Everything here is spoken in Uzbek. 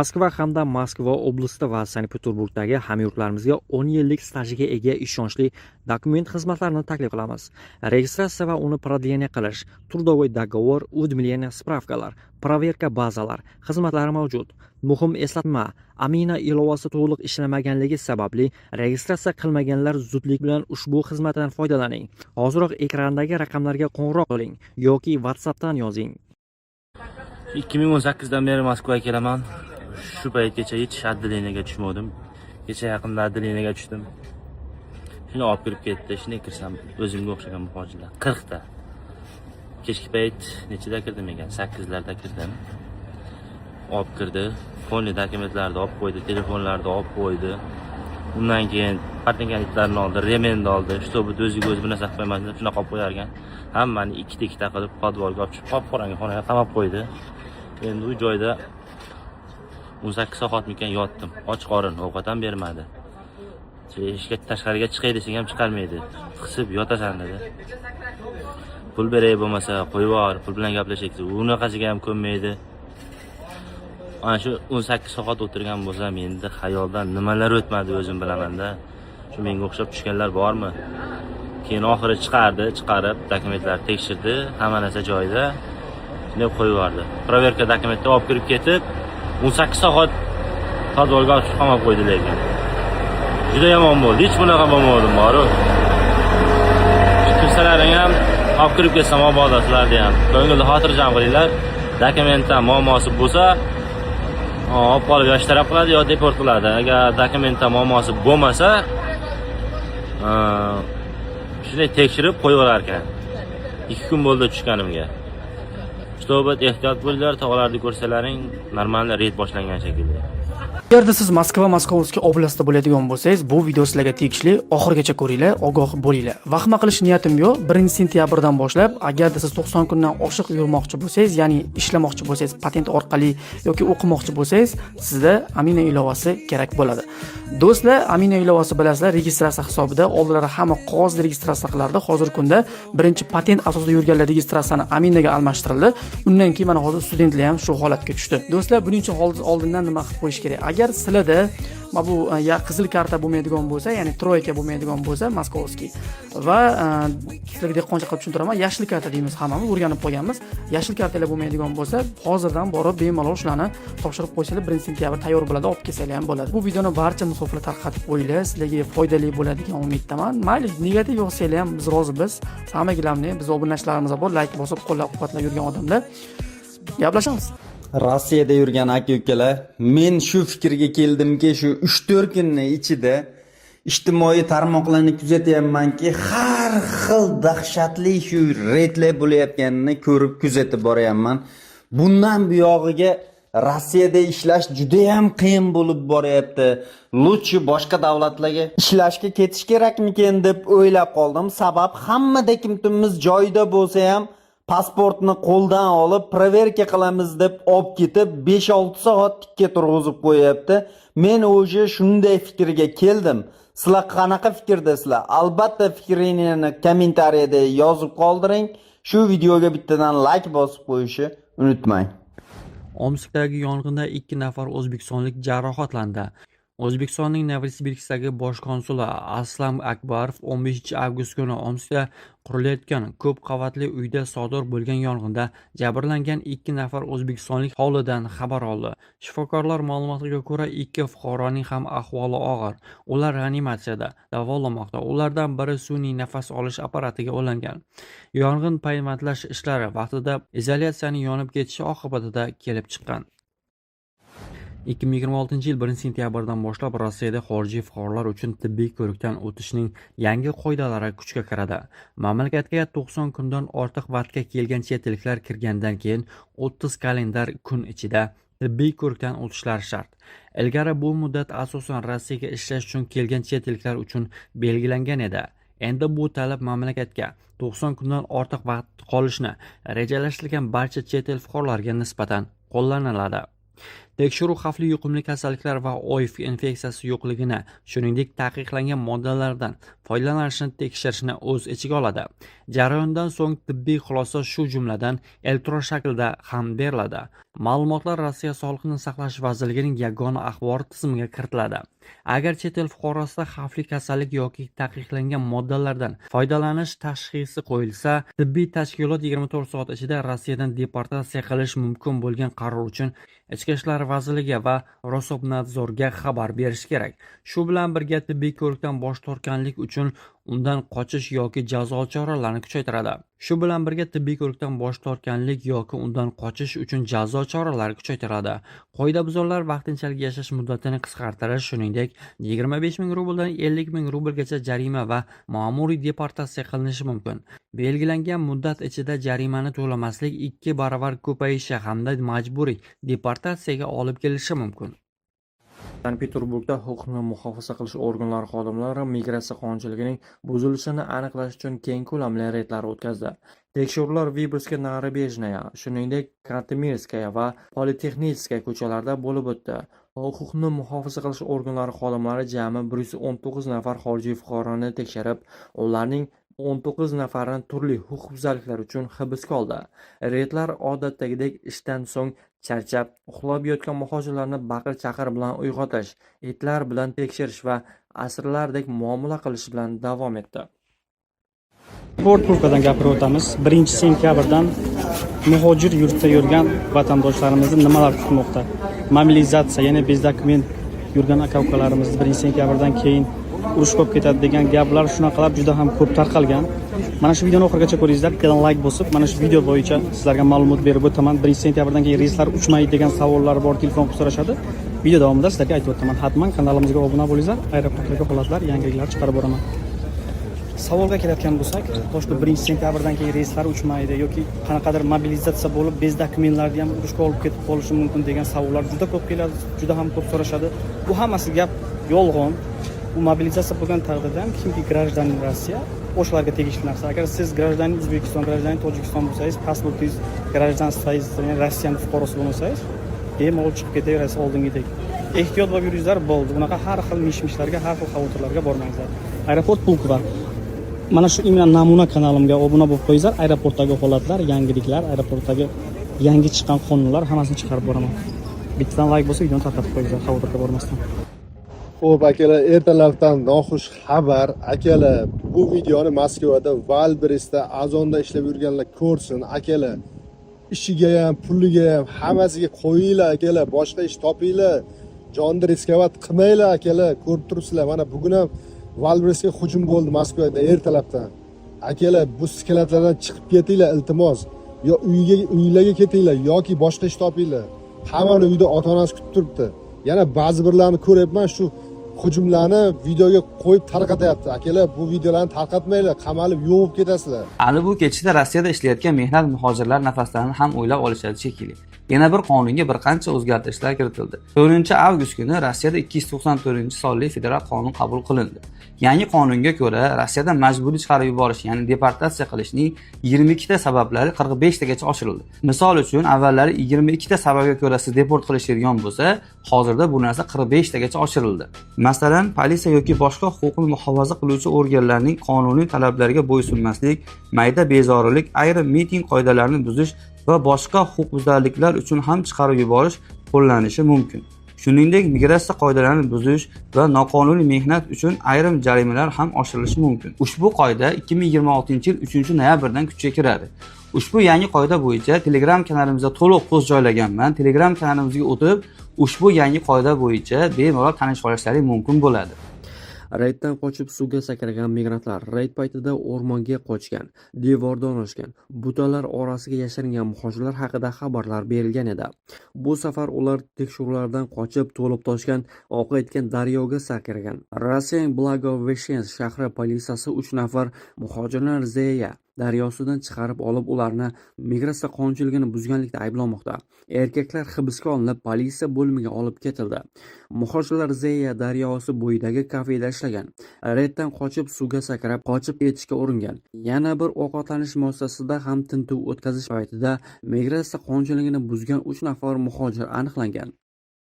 Moskva hamda Moskva oblasti va Sankt-Peterburgdagi hamyurtlarimizga 10 yillik stajiga ega ishonchli dokument xizmatlarini taklif qilamiz. Registratsiya va uni продление qilish, трудовой договор, уведомление, справка lar, проверка bazalar xizmatlari mavjud. Muhim eslatma: Amina ilovasi to'liq ishlamaganligi sababli registratsiya qilmaganlar zudlik bilan ushbu xizmatdan foydalaning. Hoziroq ekrandagi raqamlarga qo'ng'iroq qiling yoki WhatsAppdan yozing. 2018 dan beri Moskvaga kelaman. Shu paytgacha hech отделение ga tushmadim. Kecha yaqinda отделение ga tushdim. Shuni olib kirib ketdi. Shunday kirsam, o'zimga o'xshagan muhojirlar 40 ta. Kechki payt nechida kirdim ekan? 8 larda kirdim. Olib kirdi. Полный dokumentlarni olib qo'ydi, telefonlarni olib qo'ydi. Undan keyin partnерlarni oldi, ремень ni oldi. Чтобы o'ziga o'zi bir narsa qilib qo'ymasin deb shunaqa olib qo'yar ekan. Hammani ikkita ikkita qilib подвал ga olib chiqib, qop qorong'i xonaga qamab qo'ydi. Endi u joyda 18 soatmikan yotdim. Och qorin, ovqat ham bermadi. Eshikka, tashqariga chiqay desang ham chiqarmaydi. Qisib yotasan dedi. Pul beray bo'lmasa qo'yib yubor, pul bilan gaplashaylik. Unaqasiga ham ko'nmaydi. Ana shu 18 soat o'tirgan bo'lsam, endi xayoldan nimalar o'tmadi, o'zim bilamanda. Shu menga o'xshab tushganlar bormi? Keyin oxiri chiqardi, chiqarib dokumentlarni tekshirdi, hamma narsa joyida. Shunday qo'yib yubordi. Проверка dokumentni olib kirib ketib, 18 soat подвал ga olib chiqib qamab qo'ydi lekin. Juda yomon bo'ldi. Hech bunaqa bo'lmadim boru. Kirsalaring ham, olib kirib ketsam mabodo sizlarni ham. Ko'ngilni xotirjam qilinglar. Dokumentdan muammosi bo'lsa, olib qolib yo shtraf qiladi, yo deport qiladi. Agar dokumentda muammosi bo'lmasa, shunday tekshirib qo'yib yuborar ekan. 2 kun bo'ldi tushganimga. Чтобы ehtiyot bo'linglar, tog'larni ko'rsalaring, нормально reyd boshlangan shekilli. Agarda siz Moskva, Московский oblastida bo'ladigan bo'lsangiz, bu video sizlarga tegishli. Oxirigacha ko'ringlar, ogoh bo'linglar. Vahima qilish niyatim yo'q. 1-sentyabrdan boshlab, agarda siz 90 kundan oshiq yurmoqchi bo'lsangiz, ya'ni ishlamoqchi bo'lsangiz, patent orqali yoki o'qimoqchi bo'lsangiz, sizda Amina ilovasi kerak bo'ladi. Do'stlar, Amina ilovasi, bilasizlar, registratsiya hisobida. Oldinlari hamma qog'ozda registratsiya qilardi. Hozirgi kunda birinchi patent asosida yurganlar registratsiyani Aminaga almashtirildi. Undan keyin mana hozir studentlar ham shu holatga tushdi. Do'stlar, buning uchun hozir oldindan nima qilib qo'yish kerak? Agar sizlarda mana bu ya qizil karta bo'lmaydigan bo'lsa, ya'ni тройка bo'lmaydigan bo'lsa, московский va sizlarga dehqoncha qilib tushuntiraman, yashil karta deymiz, hammamiz o'rganib qolganmiz. Yashil kartalar bo'lmaydigan bo'lsa, hozirdan borib bemalol shularni topshirib qo'ysanglar, 1-sentyabr tayyor bo'ladi, olib kelsanglar ham bo'ladi. Bu videoni barcha musofirlar tarqatib qo'yinglar, sizlarga foydali bo'ladigan umiddaman. Mayli, negativ yozsanglar ham biz rozimiz. Самое главное, biz obunachilarimiz bor, layk bosib qo'llab-quvvatlab yurgan odamlar. Gaplashamiz. Rossiyada yurgan aka ukalar, men shu fikrga keldimki, shu 3-4 kunni ichida ijtimoiy tarmoqlarni kuzatyapmanki, har xil dahshatli shu reydlar bo'layotganini ko'rib, kuzatib boryapman. Bundan buyog'iga Rossiyada ishlash judayam qiyin bo'lib boryapti. Лучше boshqa davlatlarga ishlashga ketish kerakmikin deb o'ylab qoldim. Sabab, hamma dokumentimiz joyida bo'lsa ham, pasportni qo'ldan olib, проверка qilamiz deb olib ketib, 5-6 soat tikka turg'izib qo'yapti. Men уже shunday fikrga keldim. Sizlar qanaqa fikrdasizlar? Albatta fikringizni kommentariyada yozib qoldiring. Shu videoga bittadan layk bosib qo'yishni unutmang. Omskdagi yong'inda ikki nafar o'zbekistonlik jarohatlandi. O'zbekistonning Novosibirskdagi bosh konsuli Aslam Akbarov 15-avgust kuni Omskda qurilayotgan ko'p qavatli uyda sodir bo'lgan yong'inda jabrlangan ikki nafar o'zbekistonlik holidan xabar oldi. Shifokorlar ma'lumotiga ko'ra, ikki fuqaroning ham ahvoli og'ir. Ular reanimatsiyada davolanmoqda. Ulardan biri sun'iy nafas olish apparatiga ulangan. Yong'in payvandlash ishlari vaqtida izolyatsiyaning yonib ketishi oqibatida kelib chiqqan. 2026-yil 1-sentyabrdan boshlab Rossiyada xorijiy fuqarolar uchun tibbiy ko'rikdan o'tishning yangi qoidalari kuchga kiradi. Mamlakatga 90 kundan ortiq vaqtga kelgan chet elliklar kirgandan keyin 30 kalendar kun ichida tibbiy ko'rikdan o'tishlari shart. Ilgari bu muddat asosan Rossiyaga ishlash uchun kelgan chet elliklar uchun belgilangan edi. Endi bu talab mamlakatga 90 kundan ortiq vaqt qolishni rejalashtirgan barcha chet el fuqarolariga nisbatan qo'llaniladi. Tekshiruv xavfli yuqumli kasalliklar va OIV infeksiyasi yo'qligini, shuningdek, taqiqlangan moddalardan foydalanishni tekshirishni o'z ichiga oladi. Jarayondan so'ng tibbiy xulosa, shu jumladan, elektron shaklda ham beriladi. Ma'lumotlar Rossiya Sog'liqni saqlash vazirligining yagona axborot tizimiga kiritiladi. Agar chet el fuqarosida xavfli kasallik yoki taqiqlangan moddalardan foydalanish tashxisi qo'yilsa, tibbiy tashkilot 24 soat ichida Rossiyadan deportatsiya qilish mumkin bo'lgan qaror uchun Ichki ishlar vazirligi va Rosobnadzorga xabar berish kerak. Shu bilan birga, tibbiy ko'rikdan bosh tortganlik uchun undan qochish yoki jazo choralarini kuchaytiradi. Shu bilan birga, tibbiy ko'rikdan bosh tortganlik yoki undan qochish uchun jazo choralari kuchaytiradi. Qoidabuzarlar vaqtinchalik yashash muddatini qisqartirish, shuningdek, 25 ming rubldan 50 ming rublgacha jarima va ma'muriy deportatsiya qilinishi mumkin. Belgilangan muddat ichida jarimani to'lamaslik ikki baravar ko'payishi hamda majburiy deportatsiyaga olib kelishi mumkin. Sankt-Peterburgda huquqni muhofaza qilish organlari xodimlari migratsiya qonunchiligining buzilishini aniqlash uchun keng ko'lamli reydlar o'tkazdi. Tekshiruvlar Viborskaya Naberejnaya, shuningdek, Kantimirskaya va Politexnicheskaya ko'chalarida bo'lib o'tdi. Huquqni muhofaza qilish organlari xodimlari jami 119 nafar xorijiy fuqaroni tekshirib, ularning 19 nafarini turli huquqbuzarliklar uchun hibsga oldi. Reydlar odatdagidek ishdan so'ng charchab, uxlab yotgan muhojirlarni baqir-chaqir bilan uyg'otish, itlar bilan tekshirish va asirlardek muomala qilish bilan davom etdi. Port Pulkadan gapirib o'tamiz. 1-sentyabrdan muhojir yurtda yurgan vatandoshlarimizni nimalar kutmoqda? Mobilizatsiya, ya'ni без документ yurgan aka ukalarimizni 1-sentyabrdan keyin urush bo'lib ketadi degan gaplar, shunaqalar juda ham ko'p tarqalgan. Mana shu videoni oxirigacha ko'ringizlar, bittadan like bosib, mana shu video bo'yicha sizlarga ma'lumot berib o'taman. 1-sentyabrdan keyin reyslar uchmaydi degan savollar bor, telefon qilib so'rashadi. Video davomida sizlarga aytib o'taman. Hatman kanalimizga obuna bo'linglar. Aeroportdagi holatlar, yangiliklar chiqarib boraman. Savolga kelayotgan bo'lsak, то что 1-sentyabrdan keyin reyslar uchmaydi yoki qanaqadir mobilizatsiya bo'lib, без документ larni ham urushga olib ketib qolishi mumkin degan savollar juda ko'p keladi, juda ham ko'p so'rashadi. Bu hammasi gap yolg'on. Bu mobilizatsiya bo'lgan taqdirda ham kimki гражданин Rossiya, o'shalarga tegishli narsa. Agar siz гражданин O'zbekiston, гражданин Tojikiston bo'lsangiz, pasportingiz, гражданство ngiz, ya'ni Rossiyani fuqarosi bo'lmasangiz, bemalol chiqib ketaverasiz oldingidek. Ehtiyot bo'lib yuringizlar, bo'ldi. Bunaqa har xil mish-mishlarga, har xil xavotirlarga bormangizlar. Aeroport Pulkovo. Mana shu именно namuna kanalimga obuna bo'lib qo'yingizlar. Aeroportdagi holatlar, yangiliklar, aeroportdagi yangi chiqqan qonunlar, hammasini chiqarib boraman. Bittadan like bo'lsa, videoni tarqatib qo'yingizlar, xavotirga bormasdan. Xo'p, akalar, ertalabdan noxush xabar. Akalar, bu videoni Moskvada, Wildberriesda, Ozonda ishlab yurganlar ko'rsin. Akalar, ishiga ham, puliga ham, hammasiga qo'yinglar, akalar, boshqa ish topinglar. Jonni рисковать qilmanglar, akalar, ko'rib turibsizlar. Mana bugun ham Wildberriesga hujum bo'ldi Moskvada ertalabdan. Akalar, bu склад lardan chiqib ketinglar, iltimos. Yo uyga, uylarga ketinglar yoki boshqa ish topinglar. Hammani uyda ota-onasi kutib turibdi. Yana ba'zi birlarini ko'ryapman, shu hujumlarni videoga qo'yib tarqatyapti. Akalar, bu videolarni tarqatmanglar, qamalib yo'q bo'lib ketasizlar. Hali bu ketishda Rossiyada ishlayotgan mehnat muhojirlar nafaslarini ham o'ylab olishadi shekilli. Yana bir qonunga bir qancha o'zgartirishlar kiritildi. 4 avgust kuni Rossiyada 294 sonli federal qonun qabul qilindi. Yangi qonunga ko'ra, Rossiyada majburiy chiqarib yuborish, ya'ni deportatsiya qilishning 22 ta sabablari 45 tagacha oshirildi. Misol uchun, avvallari 22 ta sababga ko'ra siz deport qilishadigan bo'lsa, hozirda bu narsa 45 tagacha oshirildi. Masalan, politsiya yoki boshqa huquqni muhofaza qiluvchi organlarning qonuniy talablariga bo'ysunmaslik, mayda bezorilik, ayrim miting qoidalarini buzish va boshqa huquqbuzarliklar uchun ham chiqarib yuborish qo'llanishi mumkin. Shuningdek, migratsiya qoidalarini buzish va noqonuniy mehnat uchun ayrim jarimalar ham oshirilishi mumkin. Ushbu qoida 2026 yil 3 noyabrdan kuchga kiradi. Ushbu yangi qoida bo'yicha Telegram kanalimizda to'liq post joylaganman. Telegram kanalimizga o'tib, ushbu yangi qoida bo'yicha bemalol tanishib olishlaring mumkin bo'ladi. Reyddan qochib suvga sakragan migrantlar, reyd paytida o'rmonga qochgan, devordan oshgan, butalar orasiga yashiringan muhojirlar haqida xabarlar berilgan edi. Bu safar ular tekshiruvlardan qochib, to'lib toshgan, oqayotgan daryoga sakragan. Rossiyaning Blagoveshchensk shahri politsiyasi uch nafar muhojirni Zeya daryosidan chiqarib olib, ularni migratsiya qonunchiligini buzganlikda ayblanmoqda. Erkaklar hibsga olinib, politsiya bo'limiga olib ketildi. Muhojirlar Zeya daryosi bo'yidagi kafeda ishlagan. Reyddan qochib, suvga sakrab, qochib ketishga uringan. Yana bir ovqatlanish muassasasida ham tintuv o'tkazish paytida migratsiya qonunchiligini buzgan uch nafar muhojir aniqlangan.